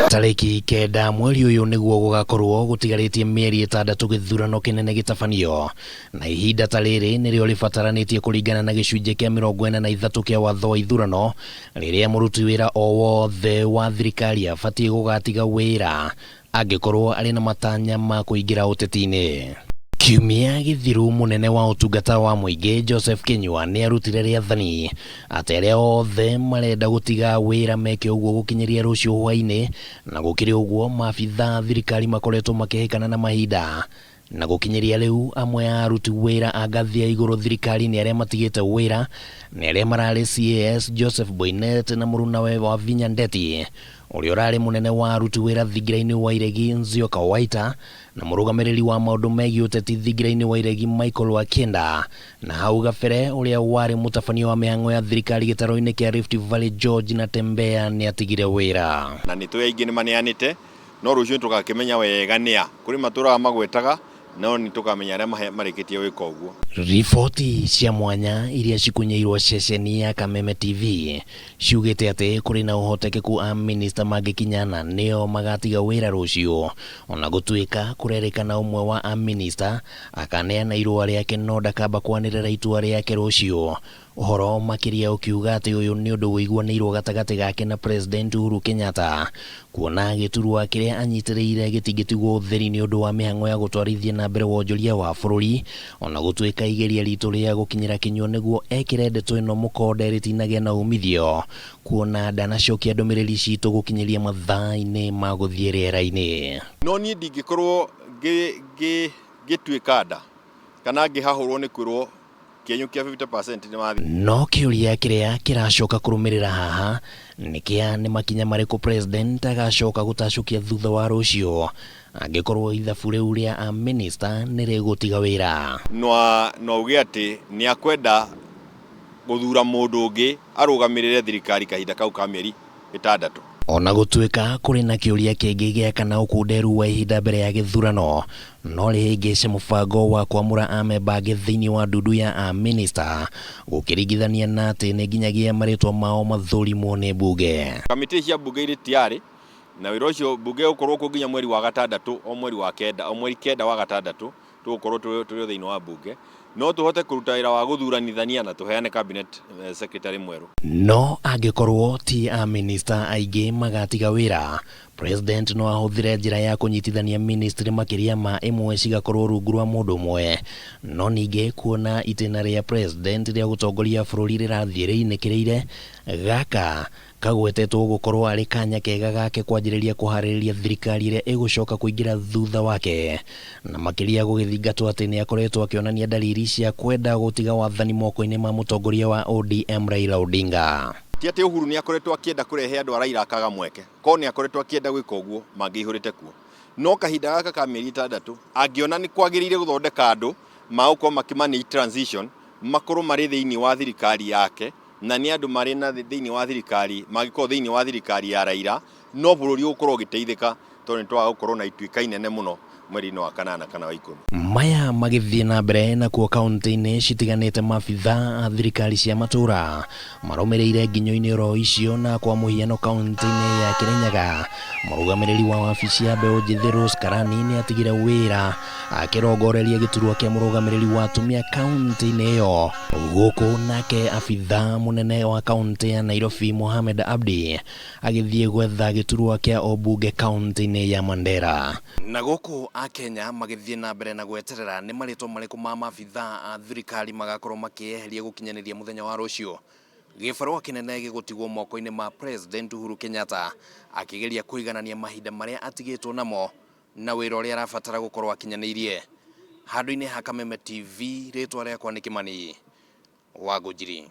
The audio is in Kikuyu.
Tarĩki 9 mweri ũyũ nĩguo gũgakorwo gũtigarĩtie mĩeri 6 gĩthurano kĩnene gĩtabanio, na ihinda ta rĩrĩ nĩrĩo rĩbataranĩtie kũringana na gĩcunjĩ kĩa 43 kĩa watho wa ithurano, rĩrĩa mũruti wĩra o wothe wa thirikari abatiĩ gũgatiga wĩra angĩkorwo arĩ na matanya ma kũingĩra ũteti-inĩ. Kiumia gĩthiru mũnene wa ũtungata wa mũingĩ Joseph Kinyua nĩ arutire rĩathani atĩ arĩa othe marenda gũtiga wĩra meke ũguo gũkinyĩria rũciũ hwaĩ-inĩ, na gũkĩrĩ ũguo maabithaa a thirikari makoretwo makĩhĩkana na mahinda na gũkinyĩria rĩu amwe a aruti wĩra a ngathĩ ya igũrũ thirikari-inĩ arĩa matigĩte wĩra nĩ arĩa mararĩ CAS Joseph Boinnet na mũrunawe Wavinya Ndeti ũrĩa ũrarĩ mũnene wa aruti wĩra thingira-inĩ wa Iregi Nzioka Waita na mũrũgamĩrĩri wa maũndũ megiĩ ũteti thingira-inĩ wa Iregi Michael Wakinda na hau gabere ũrĩa warĩ mũtabania wa mĩhang'o ya thirikari gĩtarũ-inĩ kĩa Rift Valley George Natembeya nĩ atigire wĩra. Na nĩ tũĩ aingĩ nĩ maneanĩte, no rũciũ nĩ tũgakĩmenya wega nĩa. Kũrĩ matũraga magwetaga, no nĩ tũkamenya arĩa marĩkĩtie gwĩka ũguo. Riboti cia mwanya iria cikunyĩirwo ceceni ya Kameme TV ciugĩte atĩ kũrĩ na ũhotekeku amĩnĩsta mangĩkinya na nĩo magatiga wĩra rũciũ. Ona gũtuĩka kũrerĩkana ũmwe wa amĩnĩsta akaneana irũa rĩake no ndakamba kwanĩrĩra itua rĩake rũciũ. Ũhoro makĩria ũkiuga atĩ ũyũ nĩ ũndũ ũiguanĩirwo gatagatĩ gake na President Uhuru Kenyatta kuona gĩturwa kĩrĩa anyitĩrĩire gĩtingĩtigwo ũtheri nĩ ũndũ wa mĩhang'o ya gũtwarithia na mbere wonjoria wa bũrũri. Ona gũtuĩka igeria ritũ rĩa gũkinyĩra Kinyua nĩguo ekĩre ndeto ĩno mũkonde rĩtinagĩa na umithio, kuona ndanacokia ndũmĩrĩri citũ gũkinyĩria mathaa-inĩ ma gũthiĩ rĩera-inĩ. No niĩ ndingĩkorwo ngĩtuĩka nda kana ngĩhahũrwo nĩ kwĩrwo kĩenyũ kĩa 50% nĩ wathi. No kĩũria kĩrĩa kĩracoka kũrũmĩrĩra haha nĩ kĩa nĩ makinya marĩkũ President agacoka gũtacũkia thutha wa rũciũ angĩkorwo ithabu rĩu rĩa amĩnĩsta nĩ rĩgũtiga wĩra. No auge atĩ nĩ akwenda gũthura mũndũ ũngĩ arũgamĩrĩre thirikari kahinda kau ka mĩeri 6. Ona gũtuĩka kũrĩ na kĩũria kĩngĩ gĩa kana ũkunderu wa ihinda mbere ya gĩthurano no rĩhĩngĩce mũbango wa kwamũra amemba angĩ thĩinĩ wa ndundu ya amĩnĩsta gũkĩringithania na atĩ nĩ nginyagia marĩtwa mao mathũrimwo nĩ mbunge. Kamĩtĩ cia mbunge irĩ tiarĩ na wĩra ũcio mbunge ũkorwo kuo nginya mweri wa gatandatũ, o mweri wa kenda, o mweri 9 wa gatandatũ tũgũkorwo tũrĩ thĩinĩ wa mbunge, no tũhote kũruta wĩra wa gũthuranithania na tũheane cabinet secretary mwerũ. No angĩkorwo ti amĩnĩsta aingĩ magatiga wĩra, President no ahũthĩre njĩra ya kũnyitithania ministry makĩria ma ĩmwe cigakorwo rungu rwa mũndũ ũmwe. No ningĩ kuona itĩna rĩa President rĩa gũtongoria bũrũri rĩrathiĩ rĩinĩkĩrĩire, gaka kagwetetwo gũkorwo arĩ kanya kega gake kwanjĩrĩria kũharĩrĩria thirikari ĩrĩa ĩgũcoka kũingĩra thutha wake, na makĩria gũgĩthingatwo atĩ nĩ akoretwo akĩonania ndariri cia kwenda gũtiga wathani moko-inĩ ma mũtongoria wa ODM Raila Odinga. Ti atĩ Uhuru nĩ akoretwo akĩenda kũrehe andũ a Raila akaga mweke, korwo nĩ akoretwo akĩenda gwĩka ũguo mangĩihũrĩte kuo. No kahinda gaka ka mĩeri 6 angĩona nĩ kwagĩrĩire gũthondeka andũ magũkorwo makĩmanage transition, makorwo marĩ thĩinĩ wa thirikari yake, na nĩ andũ marĩ na thĩinĩ wa thirikari, mangĩkorwo thĩinĩ wa thirikari ya Raila, no bũrũri ũgũkorwo ũgĩteithĩka tondũ nĩ twaga gũkorwo na ituĩka inene mũno mweri-inĩ wa 8 kana wa 10. Maya magĩthiĩ na mbere nakuo kaunti-inĩ citiganĩte maabithaa a thirikari cia matũra marũmĩrĩire nginyo-inĩ oro icio, na kwa mũhiano kaunti-inĩ ya Kirinyaga mũrũgamĩrĩri wa wabici ya mbeũ njĩthĩ Rose Karani nĩ atigire wĩra akĩrongoreria gĩturwa kĩa mũrũgamĩrĩri wa atumia kaunti-inĩ ĩyo. Gũkũ nake abithaa mũnene wa kaunti ya Nairobi Mohamed Abdi agĩthiĩ gwetha gĩturwa kĩa ũmbunge kaunti-inĩ ya Mandera. Na gũkũ Akenya magĩthiĩ na mbere na gweterera nĩ marĩtwa marĩkũ ma maabithaa a thirikari magakorwo makĩeheria gũkinyanĩria mũthenya wa rũciũ. Gĩbarũa kĩnene gĩgũtigwo moko-inĩ ma President Uhuru Kenyatta akĩgeria kũiganania mahinda marĩa atigĩtwo namo na wĩra ũrĩa arabatara gũkorwo akinyanĩirie. Handũ-inĩ ha Kameme TV, rĩtwa rĩakwa nĩ Kĩmani wa Ngũnjiri.